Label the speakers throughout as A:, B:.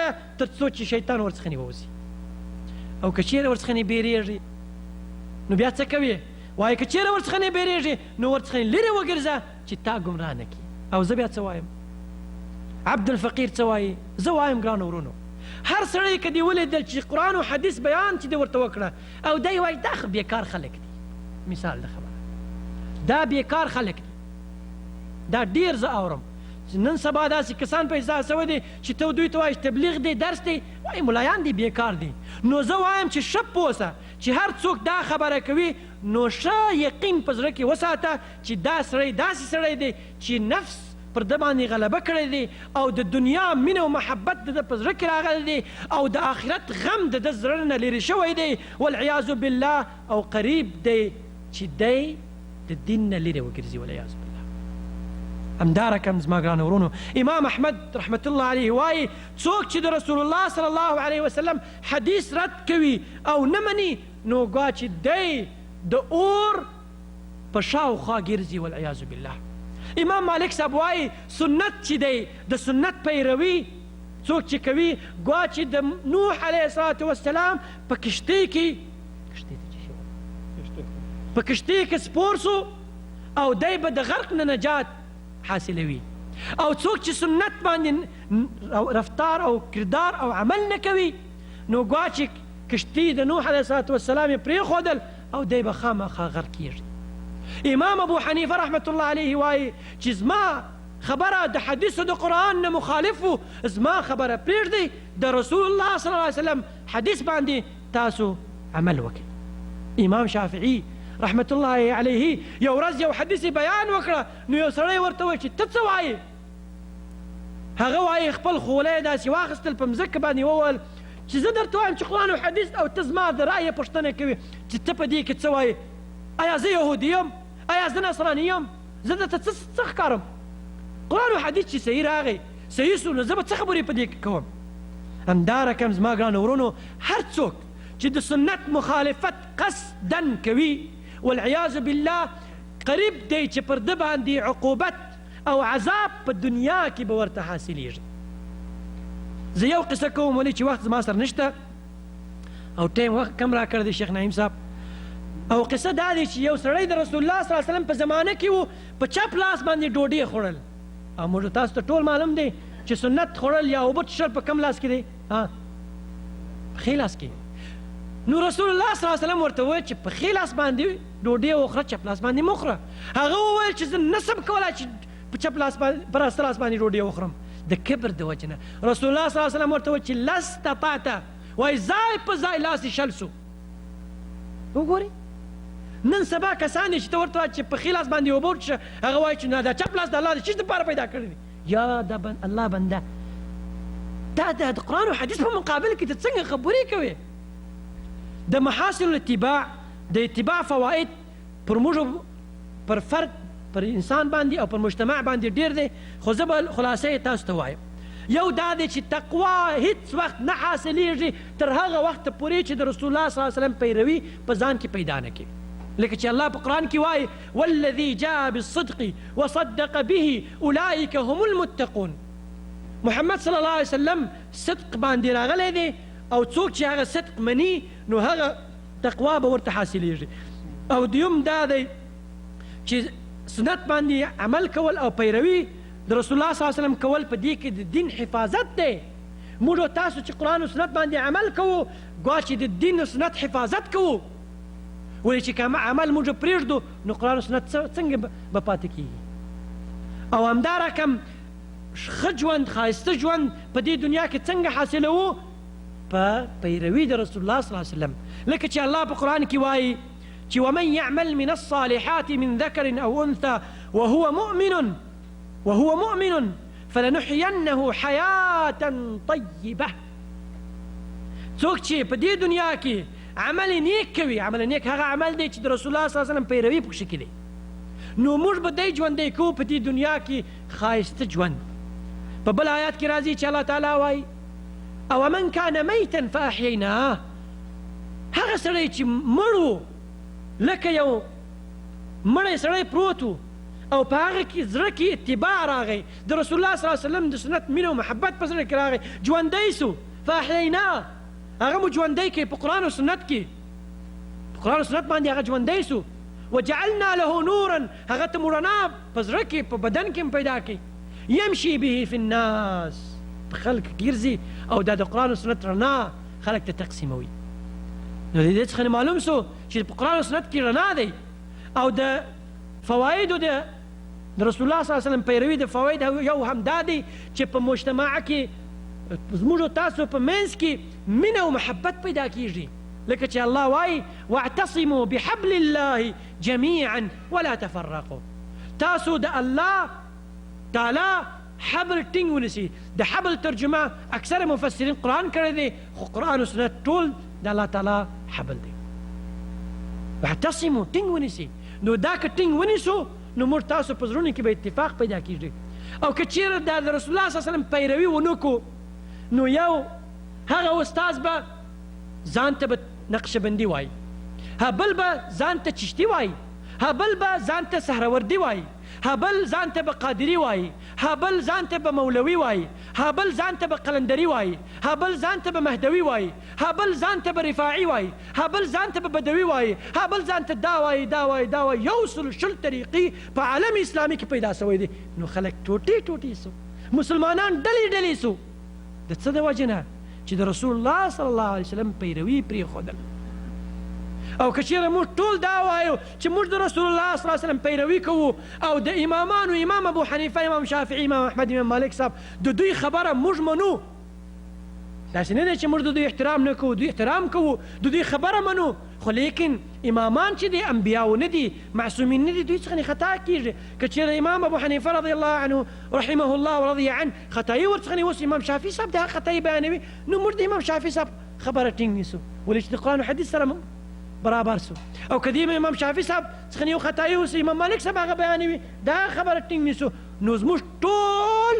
A: وایه تر څو چې شیطان ورڅخه ووځي. او که چیرې ورڅخه بیریږي نو بیا څه کوې؟ وایي که چیرې ورڅخه نه بیریږي نو ورڅخه لرې وګرځه چې تا ګمراه نه کړي. او زه بیا څه وایم؟ عبدالفقیر څه وایي؟ زه وایم ګرانو ورونو، هر سړی که دې ولیدل چې قرآن او حدیث بیان چې دې ورته وکړه او دی وایي دا خو بیکار خلک دي، مثال د خبره دا بیکار خلک دي، دا ډیر زه اورم چې نن سبا داسې کسان پیدا شوي دي چې ته دوی ته وایې چې تبلیغ دی، درس دی، وایي ملایان دي بیکار دي. نو زه وایم چې ښه پوه شه چې هر څوک دا خبره کوي نو ښه یقین په زړه کې وساته چې دا سړی داسې سړی دی چې نفس پر ده باندې غلبه کړی دی او د دنیا مینه او محبت د ده په زړه کې راغلی دی او د آخرت غم د ده زړه نه لیرې شوی دی والعیاذ بالله، او قریب دی چې دی د دین نه لیرې وګرځي والعیاذ بالله. همدا رقم زما ګرانو ورونو، امام احمد رحمت الله علیه وایي څوک چې د رسول الله صلی الله علیه وسلم حدیث رد کوي او نه مني نو ګوا چې دی د اور په شاوخوا ګرځي والعیاذ بالله. امام مالک صاحب وایي سنت چې دی د سنت پیروي څوک چې کوي ګوا چې د نوح علیه الصلاة والسلام په کښتۍ کې په کښتۍ کې سپور سو او دی به د غرق نه نجات حاصلوي. او څوک چې سنت باندې رفتار او کردار او عمل نه کوي نو ګوا چې کښتۍ د نوح علیه الصلاة والسلام یې پرېښودل او دی به خامخا غرق کیږي. امام ابو حنیفه رحمت الله علیه وایي چې زما خبره د حدیث د قرآن نه مخالف وو، زما خبره پرېږدئ، د رسول الله صلی الله علیه وسلم حدیث باندې تاسو عمل وکړئ. امام شافعي رحمت الله علیه یو ورځ یو حدیث بیان وکړه نو یو سړی ورته وویل چې ته څه وایې؟ هغه وایي خپل خوله یې داسې واخیستل په مځکه باندې وویل چې زه درته وایم چې قرآن او حدیث او ته زما د رأیې پوښتنه کوي چې ته په دې کې څه وایې؟ ایا زه یهودي یم؟ ایا زه نصراني یم؟ زه درته څه څه ښکارم؟ قرآن او حدیث چې صحیح راغی صحیح سو نو زه به څه خبرې په دې کې کوم؟ همدا رقم زما ګرانو ورونو، هر څوک چې د سنت مخالفت قصدا کوي والعیاذ بالله قریب دی چې پر ده باندې عقوبت او عذاب په دنیا کې به ورته حاصلیږي. زه یو قصه کوم ولې چې وخت زما سره نشته او ټایم وخت کم راکړی دی شیخ نعیم صاحب. او قصه دا دی چې یو سړی د رسول الله صلی الله علیه وسلم په زمانه کې و، په چپ لاس باندې ډوډۍ خوړل. او موږ تاسو ته ټول معلوم دی چې سنت خوړل یا اوبه څښل په کوم لاس کې دی؟ ها، په ښي لاس کې. نو رسول الله صلی الله علیه وسلم ورته وویل چې په ښي لاس باندې ډوډۍ وخوره، چپ لاس باندې مه خوره. هغه وویل چې زه نسم کولای چې په چپ لاس باندې په راسته لاس باندې ډوډۍ وخورم د کبر د وجې نه. رسول الله صلی الله علیه وسلم ورته وویل چې لستطعت، وایي ځای په ځای لاس یې شل سو. وګورئ نن سبا کسان دي چې ته ورته وایې چې په ښي لاس باندې اوبه وڅښه، هغه وایي چې نه دا چپ لاس د الله د چیز دپاره پیدا کړی دی. یا د الله بنده، دا د قرآن او حدیث په مقابل کې ته څنګه خبرې کوې؟ د محاسن الاتباع، د اتباع فواید پر موږ، پر فرد، پر انسان باندې او پر مجتمع باندې ډیر دی، خو زه به خلاصه یې تاسو ته وایم. یو دا دی چې تقوا هیڅ وخت نه حاصلیږي تر هغه وخته پورې چې د رسول الله صلی الله علیه وسلم پیروي په ځان کې پیدا نه کړي. لکه چې الله په قرآن کې وایي والذي جاء بالصدق وصدق به اولئک هم المتقون. محمد صلی الله علیه وسلم صدق باندې راغلی دی او څوک چې هغه صدق مني نو هغه تقوا به ورته حاصلیږي. او دویم دا دی چې سنت باندې عمل کول او پیروي د رسول الله صلی الله علیه وسلم کول په دې کې د دین حفاظت دی. موږ او تاسو چې قرآن او سنت باندې عمل کوو ګوا چې د دین او سنت حفاظت کوو، ولې چې که عمل موږ پرېږدو نو قرآن او سنت څنګه به پاتې کیږي؟ او همدا رقم ښه ژوند، ښایسته ژوند په دې دنیا کې څنګه حاصلوو؟ په پیروي د رسول الله صلی الله علیه وسلم. لکه چې الله په قرآن کې وایي چې ومن يعمل من الصالحات من ذکر او انثى وهو مؤمن وهو مؤمن فلنحيينه حياة طيبة. څوک چې په دې دنیا کې عمل نیک کوي، عمل نیک هغه عمل دی چې د رسول الله صلی الله علیه وسلم پیروي پکښې کې دی، نو موږ به دی ژوندی کوو په دې دنیا کې ښایسته ژوند. په بل آیات کې راځي چې الله تعالی وایي او من کان میتا فاحییناه، هغه سړی چې مړ و لکه یو مړی سړی پروت و او په هغه کې زړه کې اتباع راغی، د رسول الله صلی الله علیه وسلم د سنت مینه او محبت په زړه کې راغی، ژوندی سو. فاحییناه، هغه مو ژوندی کړ په قرآن او سنت کې، په قرآن او سنت باندې هغه ژوندی سو. وجعلنا له نورا، هغه ته مو رڼا په زړه کې په بدن کې هم پیدا کړي. یمشي به فی الناس، په خلک ګرځي او دا د قرآن او سنت رڼا خلک ته تقسیموي. نو د دې څخه معلوم سو چې په قرآن او سنت کې رڼا دی. او د فوایدو د رسول الله صلی الله علیه وسلم پیروي د فواید یو هم دا دی چې په مجتمع کې زموږ تاسو په منځ کې مینه او محبت پیدا کیږي، لکه چې الله وایي واعتصموا بحبل الله جميعا ولا تفرقوا. تاسو د الله تعالی حبل ټینګ ونیسي. د حبل ترجمه اکثره مفسرین قرآن کړی دی، خو قرآن او سنت ټول د الله تعالی حبل دی. واعتصموا، ټینګ ونیسي. نو دا که ټینګ ونیسو نو موږ تاسو په زړونو کې به اتفاق پیدا کیږي. او که چیرې دا د رسول الله صلی الله علیه وسلم پیروي ونه کړو نو یو هغه استاد به ځان ته به نقشبندي وایي، ها بل به ځان ته چشتي وایي، ها بل به ځان ته سهروردي وایي، ها بل ځان ته به قادري وایي، ها بل ځان ته به مولوي وایي، ها بل ځان ته به قلندري وایي، ها بل ځان ته به مهدوي وایي، ها بل ځان ته به رفاعي وایي، ها بل ځان ته به بدوي وایي، ها بل ځان ته دا وایي، دا وایي، دا وایي. یو سل شل طریقې په عالم اسلامي کې پیدا سوی دی. نو خلک ټوټې ټوټې سو، مسلمانان ډلې ډلې سو. د څه د وجې نه؟ چې د رسول الله صلی الله علیه وسلم پیروي پرېښودل. او که چیرې موږ ټول دا وایو چې موږ د رسول الله صلی الله علیه وسلم پیروي کوو او د امامانو، امام ابو حنیفه، امام شافعي، امام احمد، امام مالک صاحب، د دوی خبره موږ منو، داسې نه دی چې موږ د دوی احترام نه کوو، دوی احترام کوو، د دوی خبره منو، خو لیکن امامان چې دي انبیاو نه دي، معصومین نه دي، دوی څخه خطا کیږي. که چیرې امام ابو حنیفه رضی الله عنه رحمه الله ورضی عنه خطایي ورڅخه اوس امام شافعي صاحب د هغه خطایي بیانوي، نو موږ د امام شافعي صاحب خبره ټینګ نیسو، ولې چې د قرآن او حدیث سره برابر سو. او که د امام شافعي صاحب څخه یو خطایي اوس امام مالک صاحب هغه بیانوي، د هغه خبره ټینګ نیسو. نو زموږ ټول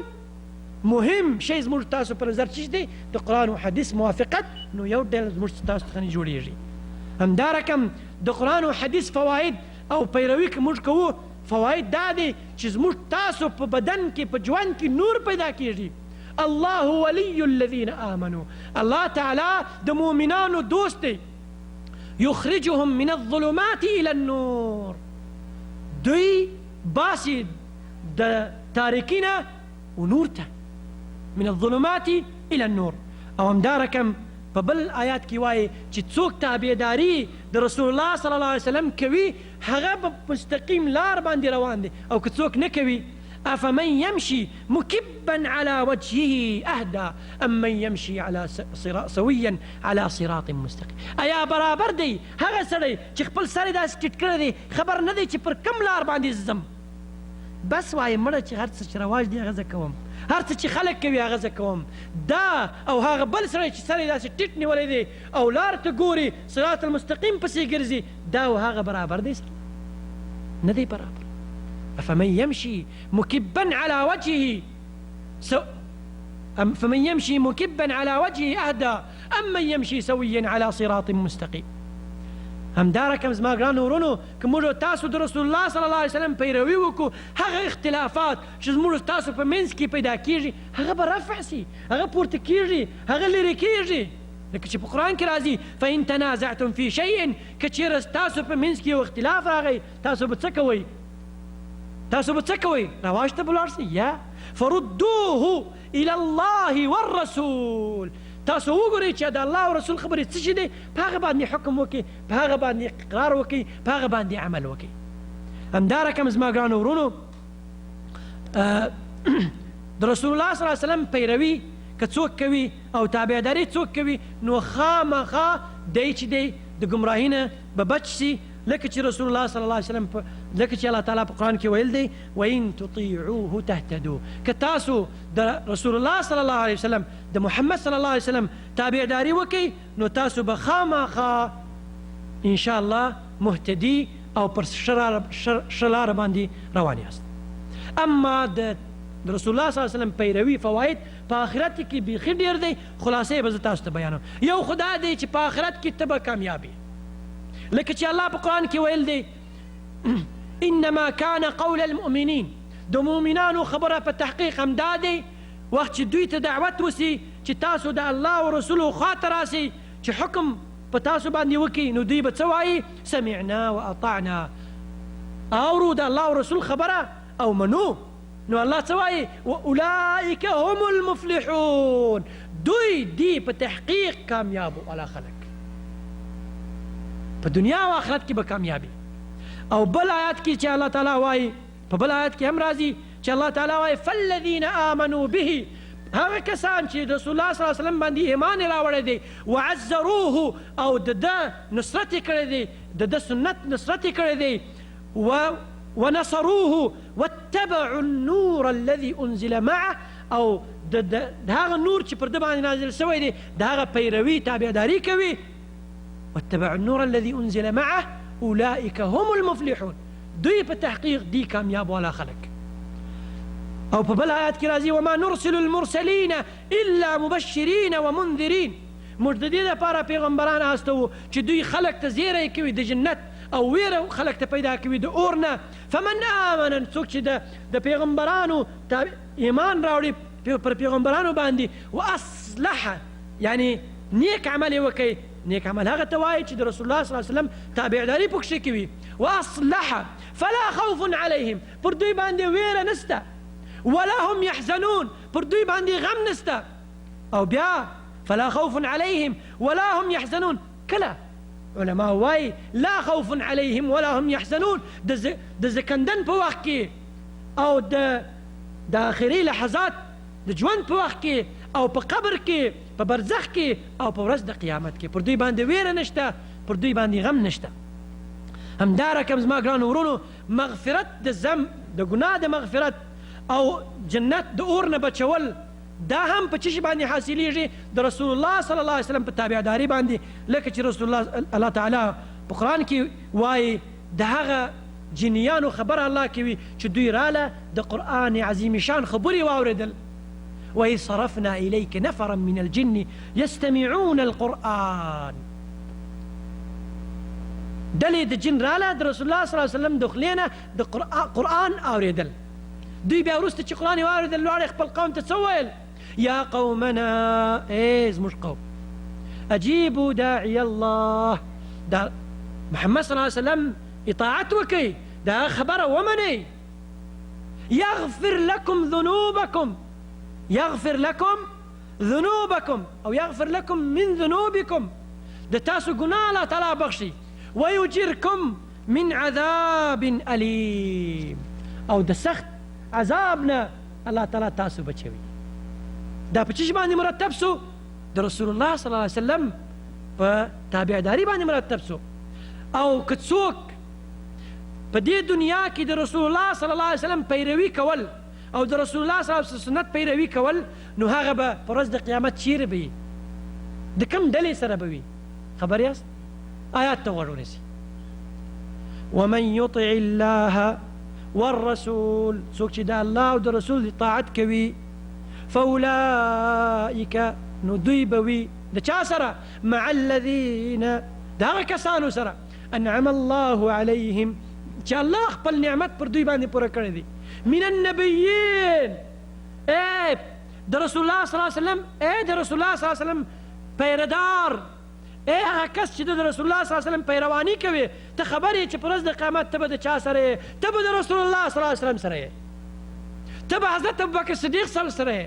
A: مهم شی زموږ تاسو په نظر څه دی؟ د قرآن او حدیث موافقت. نو یو ډول زموږ تاسو څخه جوړیږي. همدا رقم د قرآن او حدیث فواید او پیروي که موږ کوو، فواید دا دی چې زموږ تاسو په بدن کې په ژوند کې نور پیدا کیږي. الله ولی الذین آمنو، الله تعالی د مؤمنانو دوست دی. یخرجهم من الظلمات الی النور، دوی باسي د تاریکي نه و نور ته، من الظلمات الی النور. او همدا رقم په بل آیات کې وایي چې څوک تابعداري د رسول الله صلی الله علیه وسلم کوي هغه په مستقیم لار باندې روان دی، او که څوک نه کوي افمن يمشي مكبا على وجهه اهدى ام من يمشي على سويا على صراط مستقيم. ایا برابر دی هغه سړی چې خپل سر یې داسې ټیټ کړی دی، خبر نه دی چې پر کوم لار باندې ځم، بس وایي مړه چې هر څه چې رواج دی هغه زه کوم، هر څه چې خلک کوي هغه زه کوم. دا او هغه بل سړی چې سر یې داسې ټیټ نیولی دی او لار ته ګوري، صراط المستقیم پسې ګرځي، دا او هغه برابر دی سره نه دی برابر. افمن يمشي مكبا على وجهه فمن يمشي مكبا على وجهه اهدى ام من يمشي سويا على صراط مستقيم. همدا رقم زما ګرانو ورونو که موږ تاسو د رسول الله صلی الله علیه وسلم پیروي وکړو، هغه اختلافات چې زموږ تاسو په منځ کې پیدا کیږي هغه به رفع سي، هغه پورته کیږي، هغه لرې کیږي. لکه چې په قرآن کې راځي فإن تنازعتم في شيء، که چیرې تاسو په منځ کې یو اختلاف راغی تاسو به څه کوئ؟ تاسو به څه کوئ؟ رواج ته به لاړ سئ. یا فردوه الى الله والرسول، تاسو وګورئ چې د الله او رسول خبرې څه شي دی، په هغه باندې حکم وکړئ، په هغه باندې اقرار وکړئ، په هغه باندې عمل وکړئ. همدا رقم زما ګرانو ورونو د رسول الله صلی الله علیه وسلم پیروي که څوک کوي او تابعداري څوک کوي نو خامخا دی چې دی د ګمراهي نه به بچ سي، لکه چې رسول الله صلی الله علیه وسلم لکه چې الله تعالی په قرآن کې ویل دی وإن تطیعوه تهتدو، که تاسو د رسول الله صلی الله علیه وسلم د محمد صلی الله علیه وسلم تابعداري وکئ نو تاسو به خامخا ان شاء الله مهتدي او پر ښه لاره باندې روان یاست. اما د رسول الله صلی الله علیه وسلم پیروي فواید په آخرت کې بیخي ډېر دی، خلاصه یې به زه تاسو ته بیانوم. یو خو دا دی چې په آخرت کې ته به کامیاب یې، لکه چې الله په قرآن کې ویل دی انما کان قول المؤمنین، د مؤمنانو خبره په تحقیق همدا دی وخت چې دوی ته دعوت وسی چې تاسو د الله او رسول خوا ته راسئ چې حکم په تاسو باندې وکړي، نو دوی به څه وایي؟ سمعنا واطعنا، اورو د الله او رسول خبره او منو. نو الله څه وایي؟ واولئک هم المفلحون، دوی دی په تحقیق کامیابو والا خلک، په دنیا او آخرت کې به کامیابي. او بل آیات کې چې الله تعالی وایي، په بل آیات کې هم راځي چې الله تعالی وایي فالذین آمنوا به، هغه کسان چې رسول الله صلی الله علیه وسلم باندې ایمان یې راوړی دی، وعزروه، او د ده نصرت یې کړی دی، د ده سنت نصرت یې کړی دی، ونصروه واتبعوا النور الذي انزل معه، او د هغه نور چې پر ده باندې نازل شوی دی د هغه پیروي تابعداري کوي، واتبعوا النور الذي انزل معه اولئک هم المفلحون، دوی په تحقیق دی کامیاب والا خلک. او په بل آیات کې راځي وما نرسل المرسلین الا مبشرین ومنذرین، موږ د دې لپاره پیغمبران استوو چې دوی خلک ته زیری کوي د جنت او ویره خلک ته پیدا کوي د اور نه. فمن آمن، څوک چې د پیغمبرانو ایمان راوړي پر پیغمبرانو باندې، واصلح، یعنی نیک عمل یې وکړي، نیک عمل هغه ته وایي چې د رسول الله صلی الله علیه وسلم تابعداري پکښې کوي، واصلح فلا خوف علیهم، پر دوی باندې ویره نسته، ولا هم يحزنون، پر دوی باندې غم نسته. او بیا فلا خوف علیهم ولا هم يحزنون، کله علماء وایي لا خوف علیهم ولا هم يحزنون د زکندن په وخت کې او د آخري لحظات د ژوند په وخت کې او په قبر کې په برزخ کې او په ورځ د قیامت کې پر دوی باندې ویره نشته، پر دوی باندې غم نشته. همدا رقم زما ګرانو ورونو مغفرت د ذنب د ګناه د مغفرت او جنت د اور نه بچول دا هم په څه شي باندې حاصلېږي؟ د رسول الله صلی الله علیه وسلم په تابعداري باندې، لکه چې رسول الله الله تعالی په قرآن کې وایي د هغه جنیانو خبره الله کوي چې دوی راله د قرآن عظیم شان خبرې واورېدل، وإذ صرفنا إليك نفرا من الجن يستمعون القرآن، ډلې د جن راله د رسول الله صلی الله علیه وسلم د خولې نه د قرآن اورېدل. دوی بیا وروسته چې قرآن یې واورېدل لواړې خپل قوم ته څه وویل؟ یا قومنا، ای زموږ قوم، اجیبوا داعی الله، دا محمد صلی الله علیه وسلم اطاعت وکئ، د هغه خبره ومنئ، یغفر لکم ذنوبکم، یغفر لکم ذنوبکم او یغفر لکم من ذنوبکم، د تاسو ګناه الله تعالی بخښي، ویجرکم من عذاب الیم، او د سخت عذاب نه الله تعالی تاسو بچوي. دا په څه شي باندې مرتب سو؟ د رسول الله صلی الله علیه وسلم په تابعداري باندې مرتب سو. او که څوک په دې دنیا کې د رسول الله صلی الله علیه وسلم پیروي کول او د رسول الله صلی الله علیه وسلم سنت پیروي کول، نو هغه به په ورځ د قیامت چیرې به وي؟ د کوم ډلې سره به وي؟ خبر یاست؟ آیات ته غوږ ونیسئ. ومن يطع الله والرسول، څوک چې د الله او د رسول اطاعت کوي، فاولئک، نو دوی به وي د چا سره؟ مع الذین، د هغه کسانو سره، انعم الله علیهم، چې الله خپل نعمت پر دوی باندې پوره کړی دی، من النبیین، ای د رسول الله صلی الله علیه وسلم، ای د رسول الله صلی الله علیه وسلم پیردار، ای هغه کس چې د رسول الله صلی الله علیه وسلم پیرواني کوي، ته خبر یې چې پر ورځ د قیامت ته به د چا سره یې؟ ته به د رسول الله صلی الله علیه وسلم سره یې، ته به حضرت ابوبکر صدیق سره یې،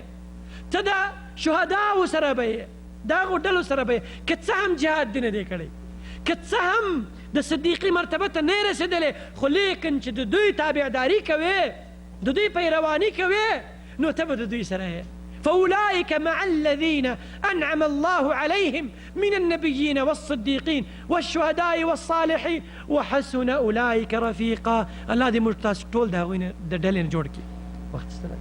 A: ته د شهداو سره به یې، د هغو ډلو سره به یې، که څه هم جهاد دې نه دی کړی، که څه هم د صدیقي مرتبه ته نه رسېدلی، خو لیکن چې د دوی تابعداري کوې، د دوی پیرواني کوې، نو ته به د دوی سره یې. فأولئك مع الذين أنعم الله عليهم من النبيين والصديقين والشهداء والصالحين وحسن أولئك رفيقا. الله دې موږ تاسو ټول د هغوی نه د ډلې نه جوړ کړي. وخت ستړی.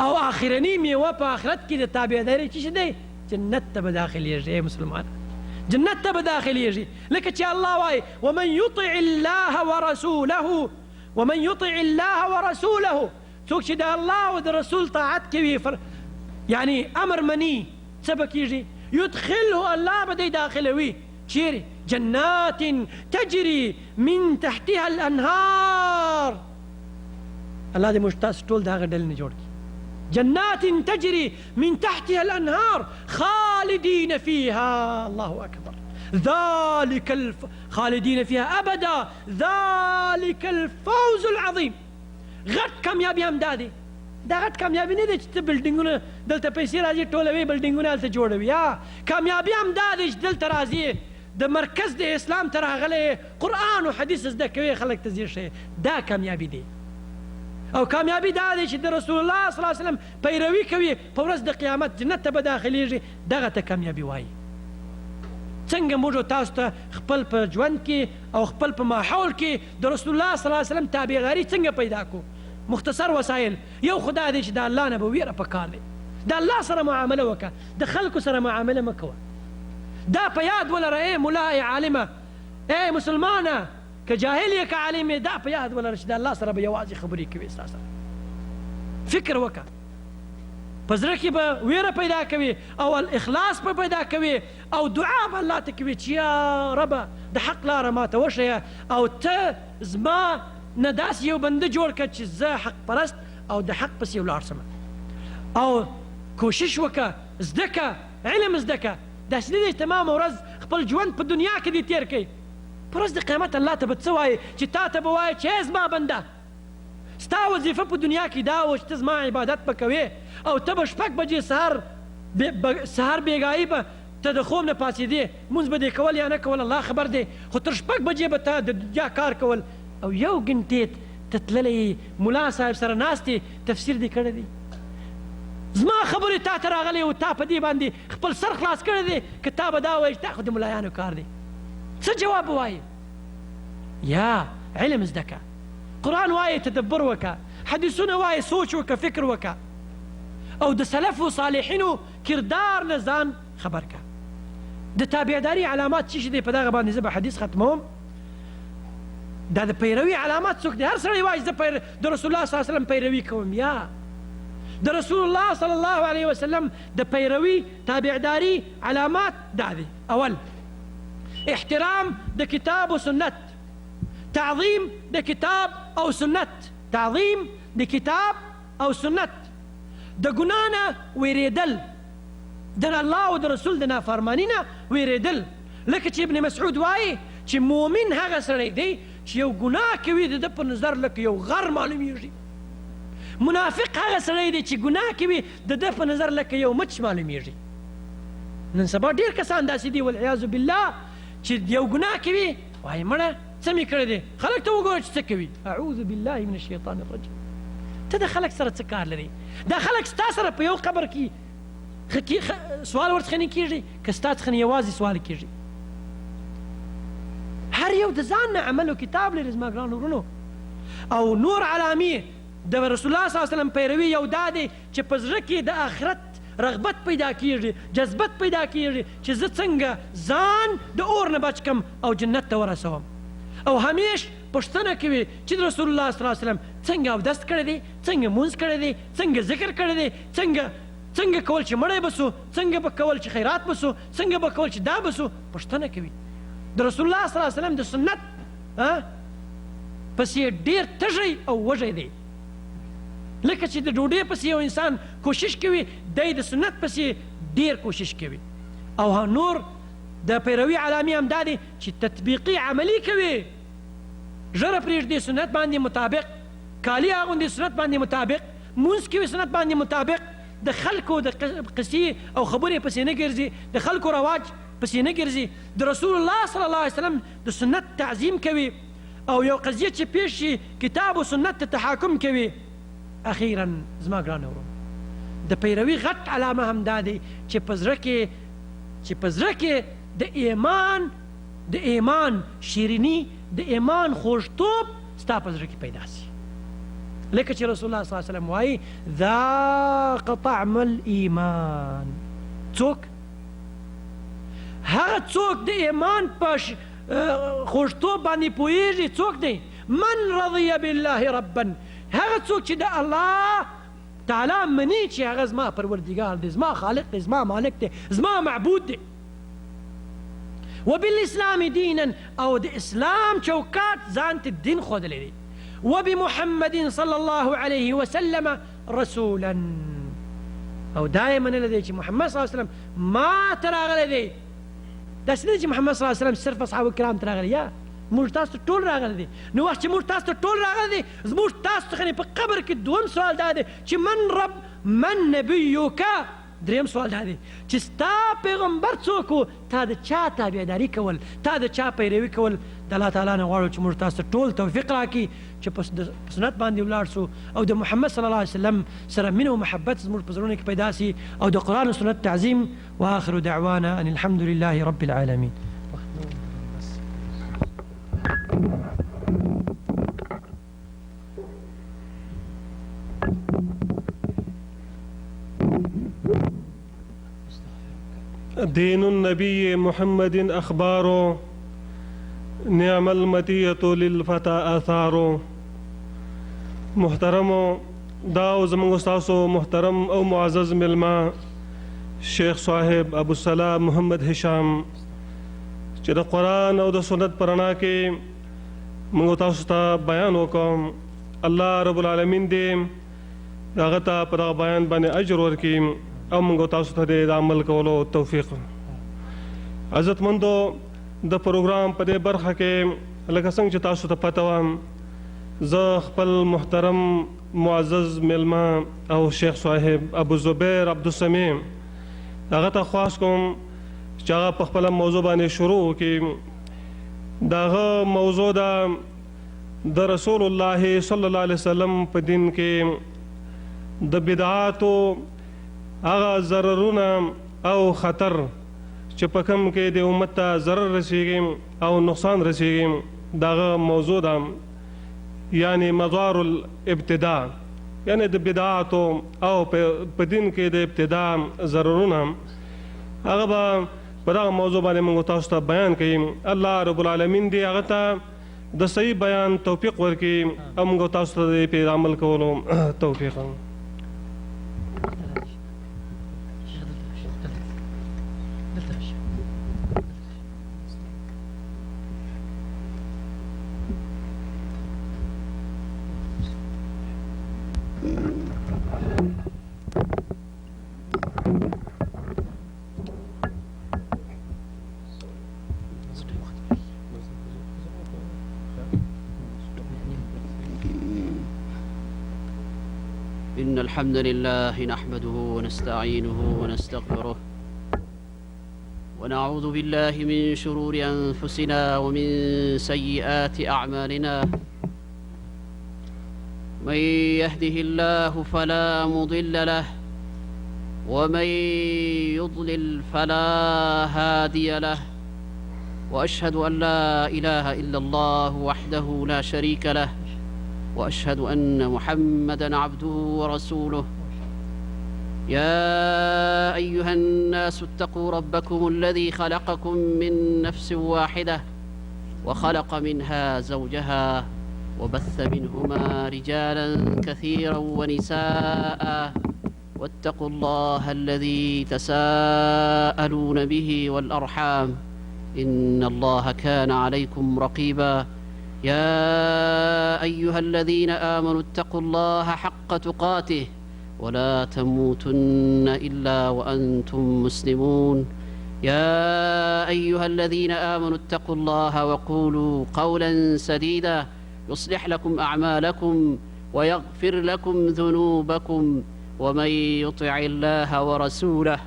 A: او آخرنی میوه په آخرت کې د تابعدارۍ څه شی دی؟ جنت ته به داخلېږي. ای مسلمانان، جنت ته به داخلېږي، لکه چې الله وایي ومن يطع الله ورسوله، ومن يطع الله ورسوله، څوک چې د الله او د رسول طاعت کوي، یعنی امر مني، څه به کېږي؟ يدخله، الله به دی داخلوي. چیرې؟ جنات تجري من تحتها الانهار. الله دې موږ تاسو ټول د هغه ډلې نه جوړ کړي. جنات تجري من تحتها الانهار خالدين فيها. الله اکبر. ذلك خالدين فيها ابدا ذلك الفوز العظیم. غټ کامیابي هم دا دی. دا غټ کامیابي نه دی چې ته بلډینګونه دلته پیسې راځي ټولوي، بلډینګونه هلته جوړوي. یا کامیابي هم دا دی چې دلته راځي د مرکز د اسلام ته راغلی، قرآن او حدیث زده کوي، خلک ته ځیر شي، دا کامیابي دی. او کامیابي دا دی چې د رسول الله صلی الله علیه وسلم پیروي کوي، په ورځ د قیامت جنت ته به داخلیږي، دغه ته کامیابي وایي. څنګه موږ تاسو ته خپل په ژوند کې او خپل په ماحول کې د رسول الله صلی الله علیه وسلم تابعداري څنګه پیدا کو؟ مختصر وسایل. یو خدا دی چې د الله نه به ویره پکار دی، د الله سره معامله وکړه، د خلکو سره معامله مه کوه. دا په یاد ولره ای ملا، ای عالمه، ای مسلمانه، که جاهل یې که عالم یې، دا په یاد ولره چې د الله سره به یوازې خبرې کوي. ستا سره فکر وکړه، په زړه کې به ویره پیدا کوي او الاخلاص به پیدا کوي او دعا به الله ته کوي چې یا ربه د حق لاره ماته وښیه او ته زما نه داسې یو بنده جوړ کړه چې زه حق پرست او د حق پسې ولاړ شم. او کوشش وکړه، زده کړه، علم زده کړه. داسې نه دی چې تمامه ورځ خپل ژوند په دنیا کې دې تېر کړي. په ورځ د قیامت الله ته به څه وایې؟ چې تا ته به وایې چې ای زما بنده، ستا وظیفه په دنیا کې دا وه چې ته زما عبادت به کوې او ته به شپږ بجې سهار بېګاهي به ته د خوب نه پاڅېدې، لمونځ به دې کول یا نه کول الله خبر دی، خو تر شپږ بجې به تا د دنیا کار کول او یو ګنټې ته تللی یې، ملا صاحب سره ناست یې، تفسیر دې کړی دی، زما خبرې تا ته راغلې او تا په دې باندې خپل سر خلاص کړی دی، که تا به دا وایې چې دا خو د ملایانو کار دی، څه جواب به وایې؟ یا علم زده که، قرآن وایې تدبر وکړه، حدیثونه وایې سوچ وکړه، فکر وکړه او د سلفو صالحینو کردار نه ځان خبر که. د تابعداري علامات څه شي دی؟ په دغه باندې زه به حدیث ختموم. دا د پیروي علامات څوک دی؟ هر سړی وایي زه د رسول الله صلی الله علیه وسلم پیروي کوم. یا د رسول الله صلی الله علیه وسلم د پیروي تابعداري علامات دا دي. اول، احترام د کتاب و سنت، تعظیم د کتاب او سنت، تعظیم د کتاب او سنت، د ګناه نه ویریدل، د الله او د رسول د نافرمانی نه ویریدل. لکه چې ابن مسعود وایي چې مؤمن هغه سړی دی چې یو ګناه کوي د ده په نظر لکه یو غر معلومیږي، منافق هغه سړی دی چې ګناه کوي د ده په نظر لکه یو مچ معلومیږي. نن سبا ډېر کسان داسې دي والعیاذ بالله چې یو ګناه کوي وایي مړه څه مې کړی دی، خلک ته وګوره چې څه کوي. اعوذ بالله من الشیطان الرجیم. ته د خلک سره څه کار لرې؟ دا خلک ستا سره په یو قبر کې سوال ورڅخه نه کېږي که ستا څخه یوازې سوال کېږي؟ هر یو د ځان نه عمل او کتاب لري زما ګرانو ورونو. او نور علامې د رسول الله صلی الله علیه وسلم پیروي یو دا دی چې په زړه کې د آخرت رغبت پیدا کیږي، جذبت پیدا کیږي چې زه څنګه ځان د اور نه بچ کم او جنت ته ورسوم. او همیش پوښتنه کوي چې د رسول الله صلی الله علیه وسلم څنګه اودس کړی دی، څنګه مونځ کړی دی، څنګه ذکر کړی دی، څنګه کول چې مړی به سو، څنګه به کول چې خیرات به سو، څنګه به کول چې دا به سو. پوښتنه کوي د رسول الله صلی الله علیه وسلم د سنت پسې ډېر تږی او وږی دی. لکه چې د ډوډۍ پسې یو انسان کوشش کوي، دی د سنت پسې ډېر کوشش کوي. او نور د پیروي علامې هم دا دی چې تطبیقي عملي کوي، ژره پرېږدي سنت باندې مطابق، کالي اغوندي سنت باندې مطابق، مونځ کوي سنت باندې مطابق، د خلکو د قصې او خبرې پسې نه ګرځي، د خلکو رواج پسې نه ګرځي، د رسول الله صلی الله علیه وسلم د سنت تعظیم کوي او یو قضیه چې پیښ شي کتاب او سنت ته تحاکم کوي. اخیرا زما ګران ورونو، د پیروي غټ علامه هم دا دی چې په زړه کې چې په زړه کې د ایمان د ایمان شیرینی، د ایمان خوږتوب ستا په زړه کې پیدا شي. لکه چې رسول الله صلی الله علیه وسلم وایي ذاق طعم الایمان. څوک؟ هغه څوک د ایمان په خوږتوب باندې پوهیږي څوک دی؟ من رضی بالله ربا، هغه څوک چې د الله تعالی مني چې هغه زما پروردګار دی، زما خالق دی، زما مالک دی، زما معبود دی. وبالاسلام دینا او د اسلام چوکاټ ځان ته دین ښودلی دی، وبمحمد صلی الله علیه وسلم رسولا او دا یې منلی دی چې محمد صلی الله علیه وسلم ما ته راغلی دی. داسې نه دی چې محمد صلی الله علیه وسلم صرف اصحاب کرام ته راغلی، یا موږ تاسو ته ټول راغلی دی. نو وخت چې موږ تاسو ته ټول راغلی دی، زموږ تاسو څخه په قبر کې دوم سوال دا دی چې من رب من نبیک، دریم سوال دا دی چې ستا پیغمبر څوک و، تا د چا تابعداري کول، تا د چا پیروي کول. د الله تعالی نه غواړو چې موږ تاسو ته ټول توفیق راکړي چې په سنت باندې ولاړ سو او د محمد صلی الله علیه وسلم سره مینه او محبت زموږ په زړونو کې پیدا سي او د قرآن او سنت تعظیم. واخر دعوانا ان الحمد لله رب العالمین.
B: دين النبي محمد اخبار نعم المتیة للفتى آثار. محترمو، دا او زموږ ستاسو محترم او معزز مېلمه شیخ صاحب ابو السلام محمد هشام چې د قرآن او د سنت په رڼا کې موږ تاسو ته بیان وکړو، الله رب العالمین دې هغه ته په دغه بیان باندې اجر ورکړي او موږ تاسو ته دې د عمل کولو توفیق. عزتمندو، د پروګرام په دې برخه کې لکه څنګه چې تاسو ته پته وه، زه خپل محترم معزز مېلمه او شیخ صاحب ابو زبیر عبدالسمیع هغه ته خواست کوم چې هغه په خپله موضوع باندې شروع وکړي. د هغه موضوع ده د رسول الله صلی الله علیه وسلم په دین کې د بدعاتو هغه ضررونه او خطر چې په کوم کې د امت ته ضرر رسیږي او نقصان رسیږي، د هغه موضوع ده، یعنی مضار الابتداع، یعنی د بدعاتو او په دین کې د ابتداع ضررونه، هغه به په دغه موضوع باندې موږ تاسو ته بیان کړي. الله رب العالمین دې هغه ته د صحیح بیان توفیق ورکړي او موږ تاسو ته دې په عمل کولو توفیق.
C: إن الحمد لله نحمده ونستعينه ونستغفره ونعوذ بالله من شرور أنفسنا ومن سيئات أعمالنا، من يهده الله فلا مضل له ومن يضلل فلا هادي له، وأشهد أن لا إله إلا الله وحده لا شريك له، وأشهد أن محمدًا عبده ورسوله. يا أيها الناس اتقوا ربكم الذي خلقكم من نفس واحدة وخلق منها زوجها وبث منهما رجالا كثيرا ونساء، واتقوا الله الذي تساءلون به والأرحام إن الله كان عليكم رقيبا. يا أيها الذين آمنوا اتقوا الله حق تقاته ولا تموتن إلا وأنتم مسلمون. يا أيها الذين آمنوا اتقوا الله وقولوا قولا سديدا يصلح لكم أعمالكم ويغفر لكم ذنوبكم، ومن يطع الله ورسوله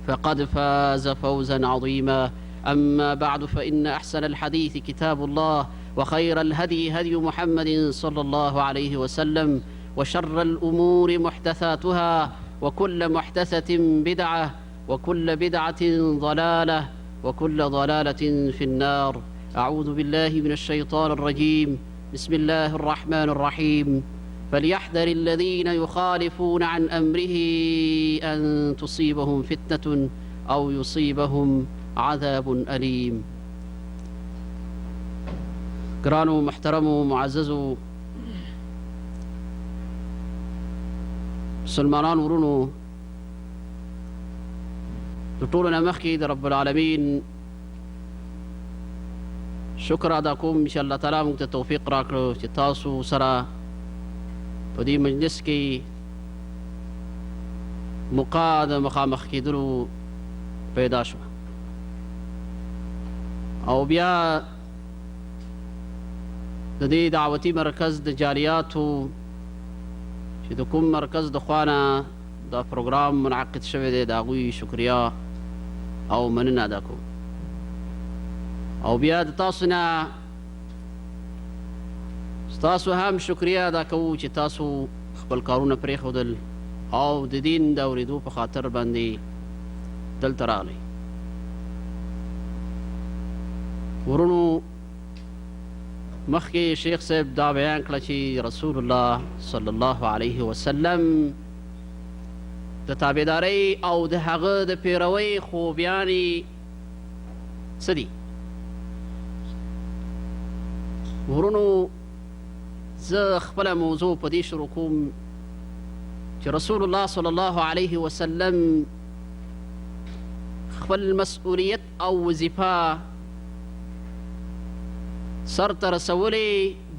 C: فقد فاز فوزا عظيما. أما بعد، فإن أحسن الحديث كتاب الله، وخير الهدي هدي محمد صلى الله عليه وسلم، وشر الأمور محدثاتها، وكل محدثة بدعة، وكل بدعة ضلالة، وكل ضلالة في النار. أعوذ بالله من الشيطان الرجيم. بسم الله الرحمن الرحيم. فليحذر الذين يخالفون عن أمره أن تصيبهم فتنة أو يصيبهم عذاب أليم. ګرانو محترمو معززو مسلمانانو ورونو، د ټولو نه مخکې د رب العالمین شکر ادا کوم چې الله تعالی موږ ته توفیق راکړو چې تاسو سره په دې مجلس کې موقع د مخامخ کېدلو پیدا شوه. او بیا د دې دعوتي مرکز د جالیاتو چې د کوم مرکز د خوا نه دا پروګرام منعقد شوی دی، د هغوی شکریا او مننه ادا کوم. او بیا د تاسو نه ستاسو هم شکریا ادا کوو چې تاسو خپل کارونه پرېښودل او د دین د اورېدو په خاطر باندې دلته راغلی. ورونو، مخکې شیخ صاحب دا بیان کړه چې رسول الله صلی الله علیه وسلم د تابعدارۍ او د هغه د پیروۍ خوبیانې څه دي. ورونو، زه خپله موضوع په دې شروع کوم چې رسول الله صلی الله علیه وسلم خپل مسؤلیت او وظیفه سرته رسولې،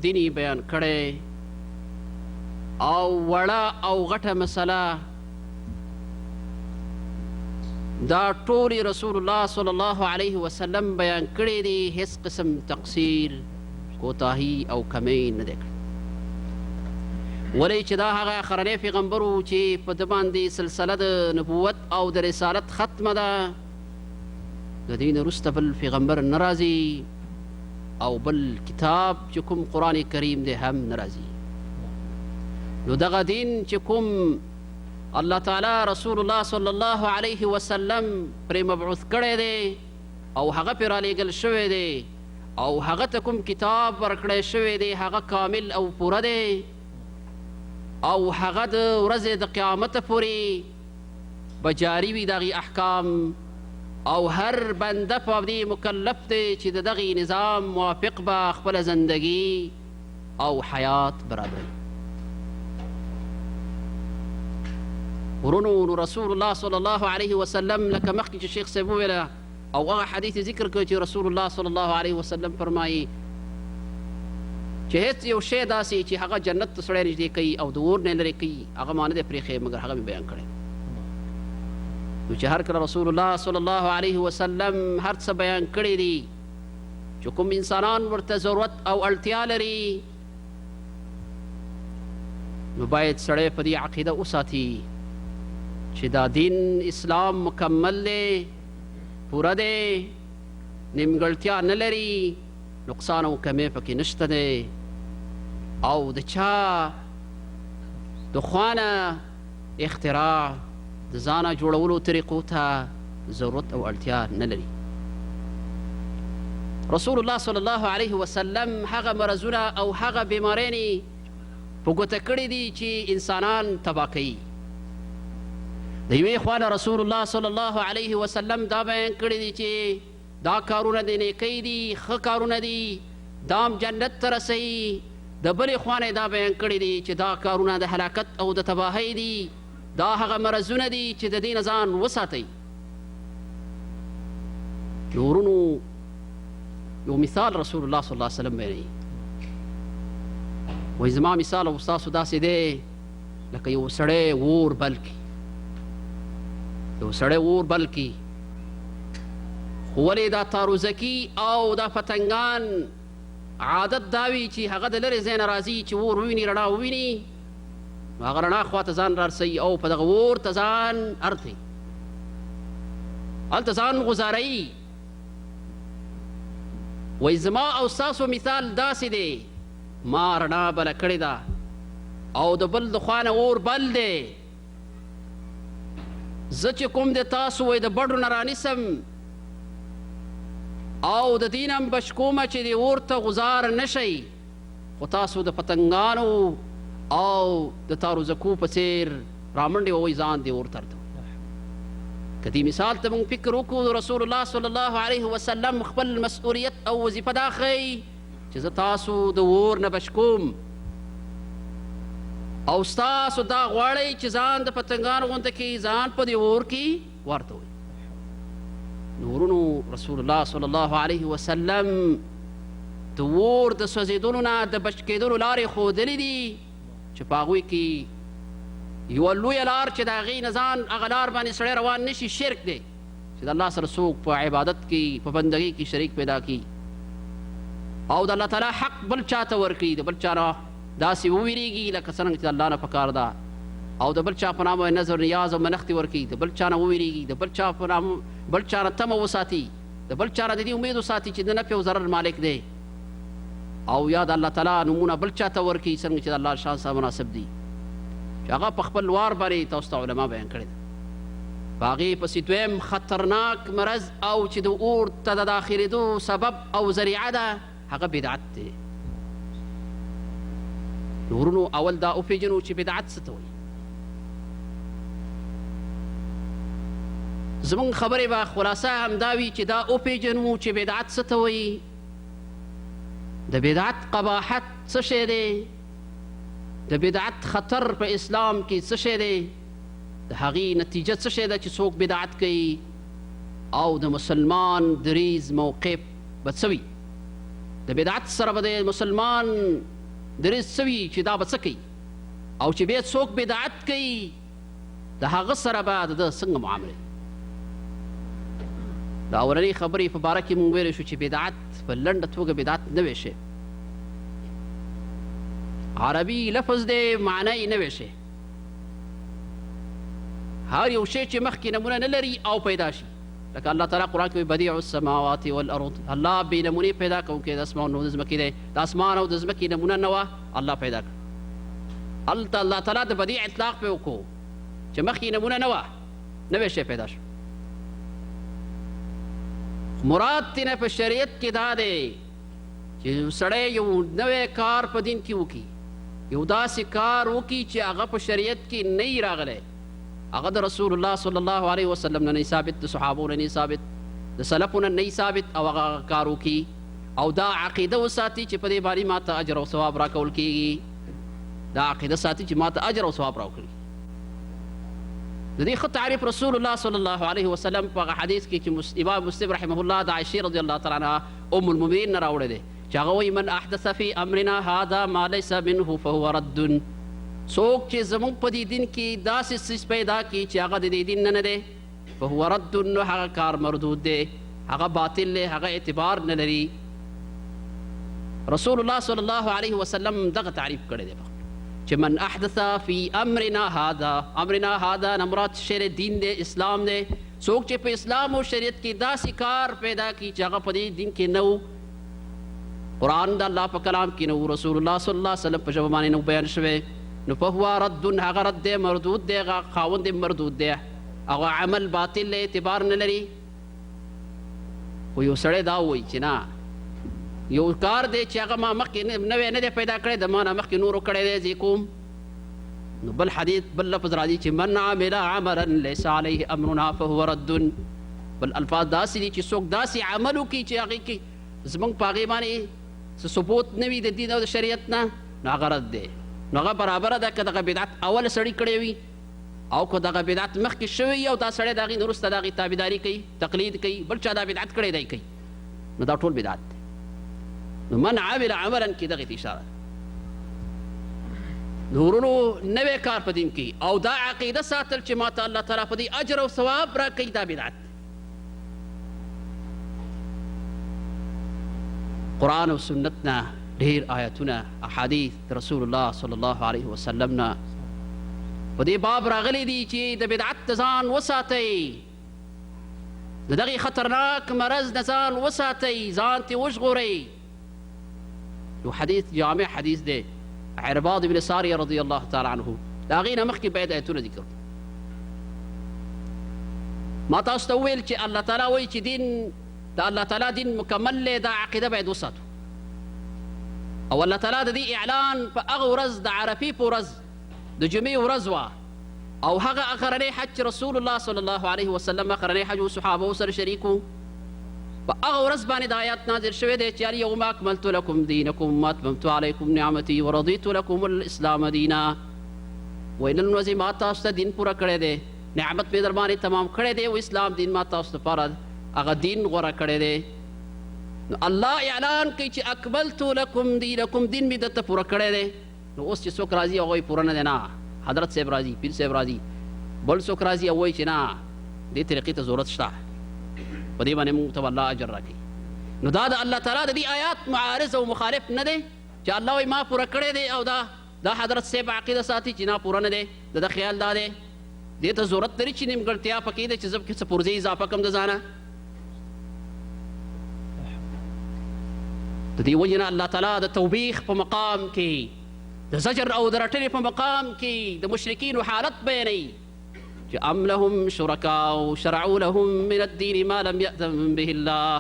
C: دین یې بیان کړی او وړه او غټه مسله دا ټولې رسول الله صلی الله علیه وسلم بیان کړی دی، هیڅ قسم تقصیر، کوتاهي او کمی نه دی کړی. ولې چې دا هغه اخرنی پیغمبر و چې په ده باندې سلسله د نبوت او د رسالت ختمه ده، د دې نه وروسته بل پیغمبر نه راځي او بل کتاب چې کوم قرآن کریم دی هم نه راځي. نو دغه دین چې کوم الله تعالی رسول الله صلی الله علیه وسلم پرې مبعوث کړی دی او هغه پرې رالیږل شوی دی او هغه ته کوم کتاب ورکړی شوی دی، هغه کامل او پوره دی او هغه د ورځې د قیامته پورې به جاري وي د هغې احکام، او هر بنده په دې مکلف دی چې د دغې نظام موافق به خپله زندګي او حیات برابروي. ورونو، نو رسول الله صلی الله علیه وسلم لکه مخکې چې شیخ صاحب وویله او هغه حدیث ذکر کړ چې رسول الله صلی الله علیه وسلم فرمایي چې هیڅ یو شی داسې چې هغه جنت ته سړی نږدې کوي او د اور نه لرې کوي، هغه ما نه دی پرېښی، مګر هغه مې بیان کړی. نو چې هر کله رسول الله صلی الله علیه وسلم هر څه بیان کړي دي چې کوم انسانان ورته ضرورت او اړتیا لري، نو باید سړی په دې عقیده وساتي چې دا دین اسلام مکمل دی، پوره دی، نیمګړتیا نه لري، نقصان او کمی پکې نشته دی، او د چا د خوا نه اختراع د ځانه جوړولو طریقو ته ضرورت او اړتیا نه لري. رسول الله صلی الله علیه وسلم هغه مرضونه او هغه بیمارۍ په ګوته کړي دي چې انسانان تباه کوي. د یوې خوا نه رسول الله صلی الله علیه وسلم دا بیان کړي دي چې دا کارونه د نیکۍ دي، ښه کارونه دي، دا هم جنت ته رسوي. د بلې خوا نه دا بیان کړي دي چې دا کارونه د هلاکت او د تباهۍ دي، دا هغه مرضونه دي چې د دې نه ځان وساتئ. نو ورونو، یو مثال رسول الله صلی الله علیه وسلم بیانوي، وایي زما مثال او ستاسو داسې دی لکه یو سړی اور بل کړي، یو سړی اور بل کړي، خو ولې دا تاروزکي او دا پتنګان عادت دا وي چې هغه د لرې ځای نه راځي، چې اور وویني، رڼا وویني، نو هغه رڼا خوا ته ځان رارسوي او په دغه اور ته ځان ارتوي، هلته ځان غوځاروي. وایي زما او ستاسو مثال داسې دی، ما رڼا بله کړې ده او د بل د خوا نه اور بل دی، زه چې کوم دی تاسو وایي د بډو نه رانیسم او د دې نه هم بچ کومه چې دې اور ته غوځار نه شئ، خو تاسو د پتنګانو او د تاروزکو په څېر رامنډې ووئ، ځان دې اور ته ارتوئ. که دې مثال ته موږ فکر وکړو، رسول الله صلی الله علیه وسلم خپل مسؤلیت او وظیفه دا ښیي چې زه تاسو د اور نه بچ کوم او ستاسو دا غواړئ چې ځان د پتنګانو غوندې کې ځان په دې اور کې ورتوئ. نو ورونو، رسول الله صلی الله علیه وسلم د اور د سوځېدلو نه د بچ کېدلو لارې ښودلې دي چې په هغوی کې یوه لویه لار چې د هغې نه ځان هغه لار باندې سړی روان نه شي شرک دی، چې د الله سره څوک په عبادت کې په بندګۍ کې شریک پیدا کړي او د الله تعالی حق بل چا ته ورکړي، د بل چا نه داسې وویریږي لکه څرنګه چې د الله نه پکار ده، او د بل چا په نامه نذر نیاز او منښتې ورکړي، د بل چا نه وویریږي، د بل چا په نامه بل چا نه تمه وساتي، د بل چا نه د دې امید وساتي چې د نفع او ضرر مالک دی، او یا د الله تعالی نومونه بل چا ته ورکړي څرنګه چې د الله شان سره مناسب دي، چې هغه په خپل وار باندې تاسو ته علما بیان کړې ده. په هغې پسې دویم خطرناک مرض او چې د اور ته د داخلېدو سبب او ذریعه ده هغه بدعت دی. نو ورونو اول دا وپېژنو چې بدعت څه ته وایي. زمونږ خبرې به خلاصه همدا وي چې دا وپېژنو چې بدعت څه ته وایي، د بدعت قباحت څه شی دی، د بدعت خطر په اسلام کې څه شی دی، د هغې نتیجه څه شی ده چې څوک بدعت کوي، او د مسلمان دریځ موقف به څه وي، د بدعت سره به د مسلمان دریځ څه وي چې دا به څه کوي، او چې بیا څوک بدعت کوي د هغه سره به د ده څنګه معامله. د اولنۍ خبرې په باره کې مونږ ویلی شو چې بدعت په لنډه توګه بدعت نوی شی، عربي لفظ دی، معنی یې نوی شی، هر یو شی چې مخکې نمونه نه لري او پیدا شي، لکه الله تعالی قرآن کې وایي بدیع السماوات والارض، الله بې نمونې پیدا کوونکی د اسمان او د ځمکې دی، د اسمان او د ځمکې نمونه نه وه الله پیدا کړ. هلته الله تعالی د بدیع اطلاق پرې وکړو چې مخکې نمونه نه وه، نوی شی پیدا شو. مراد ترې په شریعت کې دا دی چې یو سړی یو نوی کار په دین کې وکړي، یو داسې کار وکړي چې هغه په شریعت کې نه وي راغلی، هغه د رسول الله صلی الله علیه وسلم نه نه ثابت، د صحابو نه نه ثابت، د سلفو نه نه ثابت، او هغه کار وکړي او دا عقیده وساتي چې په دې باندې ما ته اجر او ثواب راکول کېږي، دا عقیده ساتي چې ما ته اجر او ثواب راکړي. د دې ښه تعریف رسول الله صلی الله علیه وسلم په هغه حدیث کې چې امام مسلم رحمه الله د عایشې رضی الله تعالی عنها ام المؤمنین نه راوړی دی چې هغه وایي من احدث فی امرنا هذا ما لیس منه فهو رد، څوک چې زموږ په دې دین کې داسې څیز پیدا کړي چې هغه د دې دین نه نه دی فهو رد، نو هغه کار مردود دی، هغه باطل دی، هغه اعتبار نه لري. رسول الله صلی الله علیه وسلم دغه تعریف کړی دی چې من احدث فی امرنا هذا، امرنا هذا نه مراد څه شی دی؟ دین دی، اسلام دی. څوک چې په اسلام او شریعت کې داسې کار پیدا کړي چې هغه په دې دین کې نه و، قرآن د الله په کلام کې نه و، رسول الله صلی الله علیه وسلم په ژبه باندې نه و بیان شوی، نو فهو رد، هغه رد دی، مردود دی، هغه خاوند دی مردود دی، هغه عمل باطل دی، اعتبار نه لري. خو یو سړی دا وایي چې نه، یو کار دی چې هغه ما مخکې نوی نه دی پیدا کړی، د ما نه مخکې نورو کړی دی، زه یې کوم. نو بل حدیث بل لفظ راځي چې من عمل عملا لیس علیه امرنا فهو رد، بل الفاظ داسې دي چې څوک داسې عمل وکړي چې هغې کې زموږ په هغې باندې څه ثبوت نه وي د دین او د شریعت نه، نو هغه رد دی. نو هغه برابره ده که دغه بدعت اول سړي کړی وي او که دغه بدعت مخکې شوی او دا سړی د هغې نه وروسته د هغې تابعداري کوي، تقلید کوي، بل چا دا بدعت کړی دی کوي، نو دا ټول بدعت دی. نو من عمل عملا کې دغې ته اشاره ده. نو ورونو نوی کار په دین کې او دا عقیده ساتل چې ما ته الله تعالی په دې اجر او ثواب راکوي، دا بدعت دی. قرآن او سنت نه ډېر آیتونه احادیث د رسول الله صلی الله علیه وسلم نه په دې باب راغلي دي چې د بدعت نه ځان وساتئ، د دغې خطرناک مرض نه ځان وساتئ، ځان ترې وژغورئ. یو حدیث جامع حدیث دی، عرباض بن ساریه رضی الله تعالی عنه، د هغې نه مخکې باید آیتونه ذکر کړو. ما تاسو ته وویل چې الله تعالی وایي چې دین د الله تعالی دین مکمل دی، دا عقیده باید وساتو. او الله تعالی د دې اعلان په هغه ورځ د عرفې په ورځ د جمعې ورځ وه، او هغه اخرنی حج چې رسول الله صلی الله علیه وسلم اخرنی حج و صحابو سره شریک و، په هغه ورځ باندې دا آیات نازل شوی دی چې الیوم اکملت لکم دینکم واتممت علیکم نعمتي ورضیت لکم الاسلام دینا. وایي نن ورځې ما تاسو ته دین پوره کړی دی، نعمت مې در باندې تمام کړی دی او اسلام دین ما تاسو لپاره هغه دین غوره کړی دی. نو الله اعلان کوي چې اکملت لکم دینکم، دین مې درته پوره کړی دی. نو اوس چې څوک راځي هغه وایي پوره نه دی، نه حضرت صاحب راځي، پیر صاحب راځي، بل څوک راځي او وایي چې نه دې طریقې ته ضرورت شته، په دې باندې موږ ته به الله اجر راکوي. نو دا د الله تعالی د دې آیات معارض او مخالف نه دی چې الله وایي ما پوره کړی دی او دا حضرت صاحب عقیده ساتي چې نه پوره نه دی، د ده خیال دا دی، دې ته ضرورت لري چې نیمګړتیا پکې ده چې زه پکې څه پرزې اضافه کړم د ځانه. د دې وجې نه الله تعالی د توبیخ په مقام کې، د زجر او د رټنې په مقام کې د مشرکینو حالت بیانوي چې ام لهم شرکاء شرعوا لهم من الدین ما لم یأذن به الله.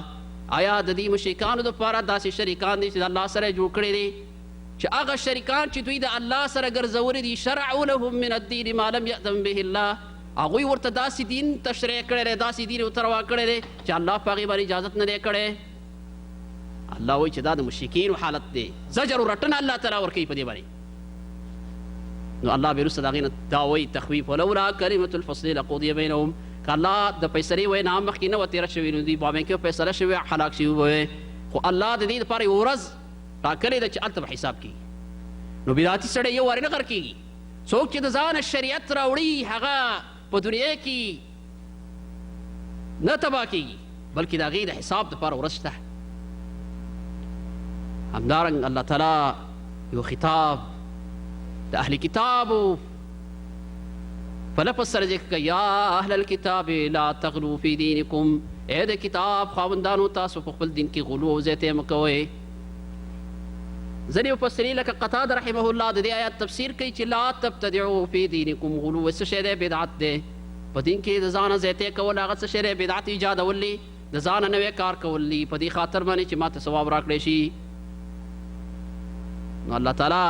C: آیا د دې مشرکانو دپاره داسې شریکان دي چې د الله سره یې جوړ کړي دي، چې هغه شریکان چې دوی د الله سره ګرځولي دي، شرعوا لهم من الدین ما لم یأذن به الله، هغوی ورته داسې دین تشریح کړی دی، داسې دین ورته روا کړی دی چې الله په هغې باندې اجازت نه دی کړی. الله وایي چې دا د مشرکینو حالت دی، زجر او رټنه الله تعالی ورکوي په دې باندې. نو الله بیا وروسته د هغې نه دا وایي تخویف، ولولا کلمة الفصل لقضی بینهم، که الله د فیصلې وینا مخکې نه وه تېره شوې نو دوی مابین کې فیصله شوې هلاک شوي به وی، خو الله د دې لپاره یوه ورځ ټاکلې ده چې هلته به حساب کېږي. نو بدعتي سړی یو وارې نه غرقېږي، څوک چې د ځانه شریعت راوړي هغه په دنیا کې نه تباه کېږي، بلکې د هغې د حساب دپاره ورځ شته. همدارنګ الله تعالی یو خطاب د اهل کتابو په لفظ سره ذکر کوي، یا اهل الکتاب لا تغلو فی دینکم، ای د کتاب خاوندانو تاسو په خپل دین کې غلو او زیاتی مه کوئ. ځینې مفسرین لکه قتاده رحمه الله د دې آیات تفسیر کوي چې لا تبتدعو فی دینکم، غلو څه شی دی؟ بدعت دی. په دین کې د ځانه زیاتی کول هغه څه شی دی؟ بدعت ایجادول دي، د ځانه نوی کار کول دي، په دې خاطر باندې چې ماته ثواب راکړی شي. نو الله تعالی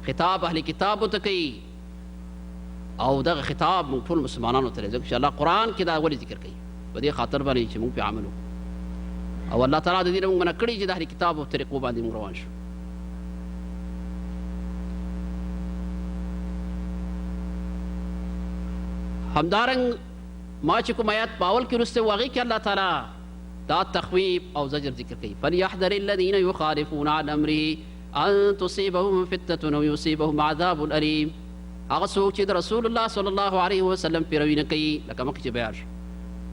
C: خطاب اهل کتابو ته کوي او دغه خطاب موږ ټول مسلمانانو ته دی، ځکه چې الله قرآن کې دا ولې ذکر کوي؟ په دې خاطر باندې چې موږ پرې عمل وکړو. او الله تعالی د دې نه موږ منع کړي چې د اهل کتابو طریقو باندې موږ روان شو. همدارنګ ما چې کوم آیات په اول کې وروستی و هغې کې الله تعالی دا تخویف او زجر ذکر کوي، فلیحذر الذین یخالفون عن امره ان تصیبهم فتنة او یصیبهم عذاب الیم. هغه څوک چې د رسول الله صلی الله علیه وسلم پیروي نه کوي لکه مخکې چې بیان شو،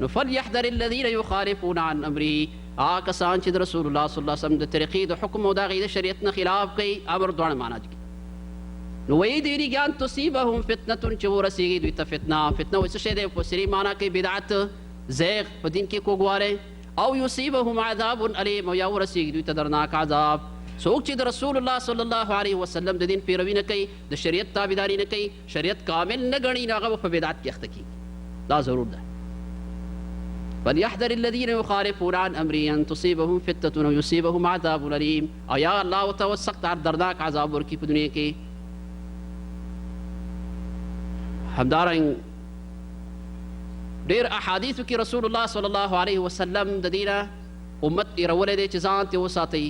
C: نو فلیحذر الذین یخالفون عن امره، هغه کسان چې د رسول الله صلی الله علیه وسلم د طریقې د حکم او د هغې د شریعت نه خلاف کوي، امر دواړه معنا دي. نو ویې دېرېږي ان تصیبهم فتنة، چې ورسېږي دوی ته فتنه. فتنه وایي څه شی دی؟ مفسرین معنا کوي بدعت، زیغ، په دین کې کوږوالی، او یصیبهم عذاب الیم، او یا ورسېږي دوی ته درناک عذاب. څوک چې د رسول الله صلی الله علیه وسلم د دین پیروي نه کوي، د شریعت تابعداري نه کوي، شریعت کامل نه ګڼي، نو هغه به په بدعت کې اخته کېږي، دا ضرور ده. فليحذر الذين يخالفون عن امره ان تصيبهم فتنة او يصيبهم عذاب الیم، او یا الله ورته سخت دردناک عذاب ورکړي په دنیا کې. همدارنګ ډېر احادیثو کې رسول الله صلی الله علیه وسلم د دې نه امت تېرولی دی چې ځان ترې وساتئ.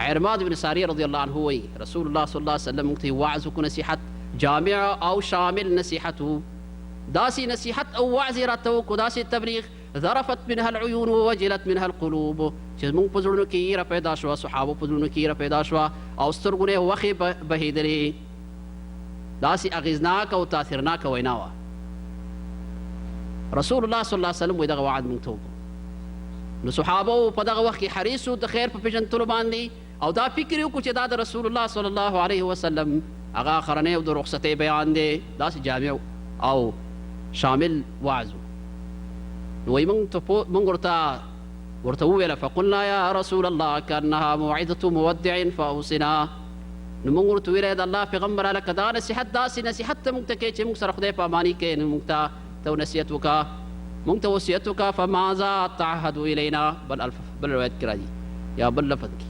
C: عرماد بن ساریه رضی الله عنه وایي رسول الله صلی الله علیه وسلم موږ ته وعظ وکړو، نصیحت جامع او شامل نصیحت و، داسې نصیحت او وعظ یې راته وکړو، داسې تبلیغ، ذرفت منها العیون ووجلت منها القلوب، چې زموږ په زړونو کې یره پیدا شوه، صحابو په زړونو کې یره پیدا شوه او سترګو نه یې وښې بهېدلې. داسې اغېزناکه او تاثیرناکه وینا وه. رسول الله صلی الله علیه وسلم وایي دغه وعد موږ ته وکړو. نو صحابه په دغه وخت کې حریص وو د خیر په پېژندلو باندې، او دا فکر یې وکړو چې دا د رسول الله صلی الله علیه وسلم هغه اخرنی او د رخصتۍ بیان دی، داسې جامع او شامل وعظ و. نو وایي موږ ورته وویله، فقلنا یا رسول الله کأنها موعظة مودع فأوصنا. نو موږ ورته وویله د الله پیغمبره لکه دا نصیحت داسې نصیحت ته موږ ته کوې چې موږ سره خدای په اماني کوې، نو موږ ته ته نصیحت وکړه، موږ ته وصیت وکړه. فماذا تعهد الینا، بل روایت کې راځي یا بل لفظ کې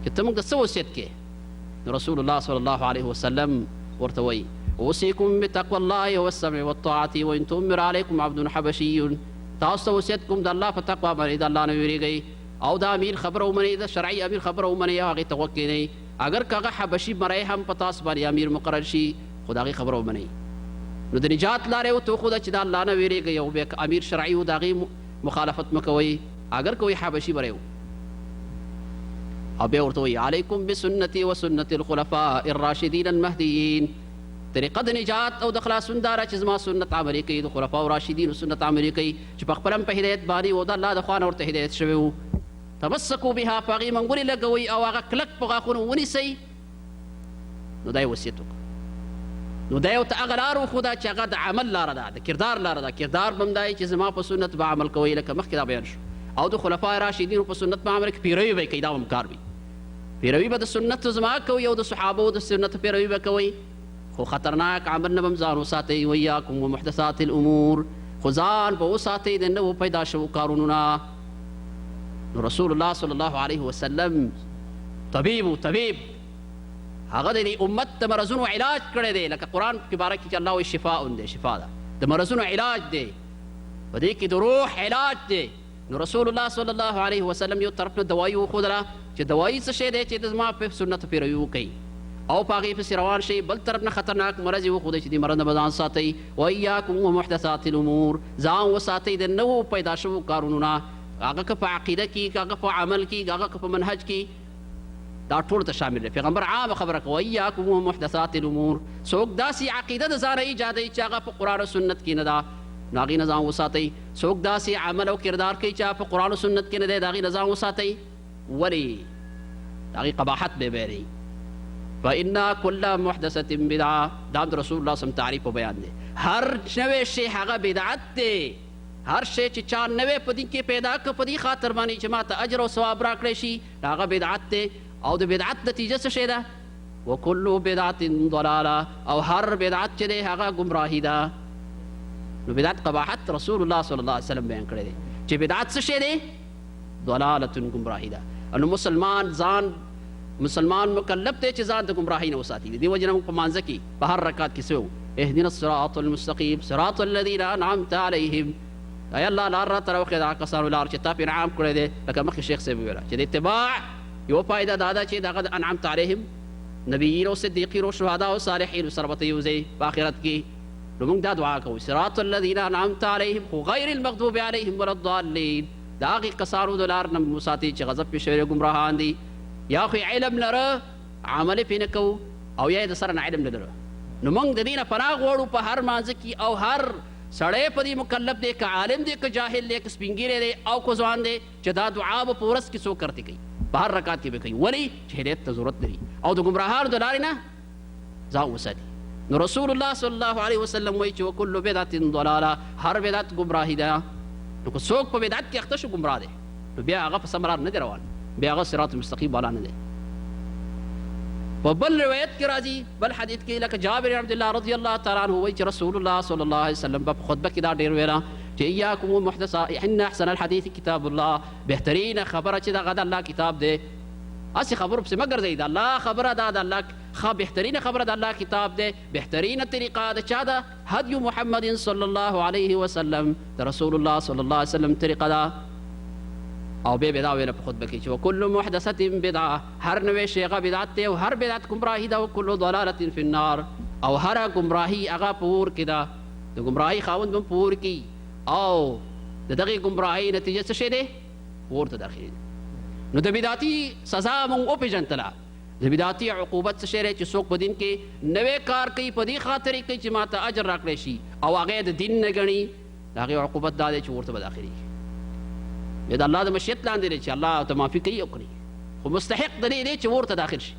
C: چې ته موږ ته څه وصیت کوې؟ نو رسول الله صلی الله علیه وسلم ورته وایي اوصیکم بتقوی الله والسمع والطاعة وان تؤمر علیکم عبد حبشي. تاسو ته وصیت کوم د الله په تقوا باندې، د الله نه ویرېږئ او د امیر خبره ومنئ، د شرعي امیر خبره ومنئ او هغې ته غوږ کښېنئ. اګر که هغه حبشي مری هم په تاسو باندې امیر مقرر شي، خو د هغې خبره ومنئ. نو د نجات لاره یې ورته وښوده چې د الله نه ویرېږئ او بیا که امیر شرعي و د هغې مخالفت مه کوئ. اګر که وایي حبشي بری و. او بیا ورته وایي علیکم بسنتي وسنت الخلفاء الراشدین المهدیین. طریقه د نجات او د خلاصون دا ده چې زما سنت عملي کوي، د خلفاء راشدینو سنت عملي کوي چې په خپله هم په هدایت باندې و، د الله د خوا نه ورته هدایت شوی و. تمسکو بها، په هغې منګولې لګوئ او هغه کلک په غاښونو ونیسئ. نو دا یې وصیت وکړ. نو دا یې ورته هغه لار وښوده چې هغه د عمل لاره ده، د کردار لاره ده. کردار به هم دا چې زما په سنت به عمل کوئ، لکه مخکې دا بیان شو، او د خلفاء راشدینو په سنت به عمل کوي، پیروي به یې کوي، دا به هم کار وي. پیروي به د سنت زما کوئ او د صحابو د سنت پیروي به کوئ، خو خطرناک عمل نه به هم ځان وساتئ. وایاکم ومحدثات الامور، خو ځان به وساتئ د نوو پیدا شوو کارونو نه. نو رسول الله صلی الله علیه وسلم طبیب و، طبیب هغه د دې امت د مرضونو علاج کړی دی، لکه قرآن کې باره کې چې الله وایي شفاء دی، شفا ده، د مرضونو علاج دی، په دې کې د روح علاج دی. نو رسول الله صلی الله علیه وسلم یو طرف نه دوایي وښودله چې دوایي څه شی دی چې د زما په سنت پیروي وکړئ او په هغې پسې روان شئ. بل طرف نه خطرناک مرض یې وښودی چې دې مرض نه به ځان ساتئ. وایاکم ومحدثات الامور، ځان وساتئ د نوو پیدا شوو کارونو نه، هغه که په عقیده کې، که هغه په عمل کې، که هغه که په منهج کې، دا ټول ته شامل دی. پیغمبر عامه خبره کوي وایاکم ومحدثات الامور، څوک داسې عقیده د ځانه ایجادوي چې هغه په قرآن او سنت کې نه ده، نو هغې نه ځان وساتئ. څوک داسې عمل او کردار کوي چې هغه په قرآن او سنت کې نه دی، د هغې نه ځان وساتئ. ولې؟ د هغې قباحت به بیانوي. فإن كل محدثة بدعة، دا هم د رسول الله صم تعریف او بیان دی. هر نوی شی هغه بدعت دی، هر شی چې چا نوی په دین کې پیدا کړ په دې خاطر باندې چې ما ته اجر او ثواب راکړی شي، هغه بدعت دی. او د بدعت نتیجه څه شی ده؟ وکل بدعت ضلاله، او هر بدعت چې دی هغه ګمراهي ده. نو بدعت قباحت رسول الله صلی الله علیه وسلم بیان کړی دی چې بدعت څه شی دی؟ ضلاله، ګمراهي ده. نو مسلمان ځان، مسلمان مکلف دی چې ځان د ګمراهۍ نه وساتي. د دې وجې نه موږ په مانځه کې په هر رکعت کې څه وایو؟ اهدنا الصراط المستقیم صراط الذین انعمت علیهم. ای الله لار راته راوښیه د هغه کسانو لار چې تا پرې انعام کړی دی. لکه مخکې شیخ صاحب وویله چې د اتباع یوه فایده دا ده چې دغه د انعمت علیهم نبیین او صدیقین او شهدا او صالحین سره به ته یوځای په آخرت کې. نو موږ دا دعا کوو صراط الذین انعمت علیهم خو غیر المغضوب علیهم ولا الضالین، د هغې کسانو د لار نه مو ساتي چې غضب پرې شوی ګمراهان دي. یا خو یې علم لره عمل یې پرې نه کوو، او یا یې د سره نه علم نه لره. نو موږ د دې نه پناه غواړو په هر مانځه کې، او هر سړی په دې مکلف دی، که عالم دی، که جاهل دی، که سپینږیری دی او که ځوان دی، چې دا دعا به په ورځ کې څو کرتې کوي، په هر رکعت کې به کوي. ولې؟ چې هدایت ته ضرورت لري او د ګمراهانو د لارې نه ځان وساتي. نو رسول الله صلی الله علیه وسلم وایي چې وکل بدعت ضلاله، هر بدعت ګمراهي ده. نو که څوک په بدعت کې اخته شو ګمراه دی، نو بیا هغه په سمه لار نه دی روان، بیا هغه صراط مستقیم والا نه دی. په بل روایت کې راځي، بل حدیث کې، لکه جابر عبد الله رضی الله تعالی عنه وایي چې رسول الله صلی الله علیه وسلم په خطبه کې دا ډېر ویله چې ایاکم ومحدثات، ان احسن الحدیث کتاب الله، بهترینه خبره چې دغه د الله کتاب دی. هسې خبرو پسې مه ګرځئ، د الله خبره ده، د الله ښه بهترینه خبره د الله کتاب دی، بهترینه طریقه د چا ده؟ هدی محمد صلی الله علیه وسلم، د رسول الله صلی الله علیه وسلم طریقه ده. او بیا به دا ویله په خطبه کې چې وکل محدثة بدعة، هر نوی شی هغه بدعت دی، او هر بدعت ګمراهي ده، وکل ضلالة فی النار، او هره ګمراهي هغه په اور کې ده. د ګمراهۍ خاوند هم په اور کې، او د دغې ګمراهۍ نتیجه څه شی دی؟ اور ته داخلېږي. نو د بدعتي سزا موږ وپېژندله. د بدعتي عقوبت څه شی دی؟ چې څوک په دین کې نوی کار کوي په دې خاطر یې کوي چې ما ته اجر راکړی شي، او هغه یې د دین نه ګڼي، د هغې عقوبت دا دی چې اور ته به داخلېږي. بیا د الله د مشیت لاندې دی چې الله ته معافي کوي او کوي، خو مستحق د دې دی چې اور ته داخل شي.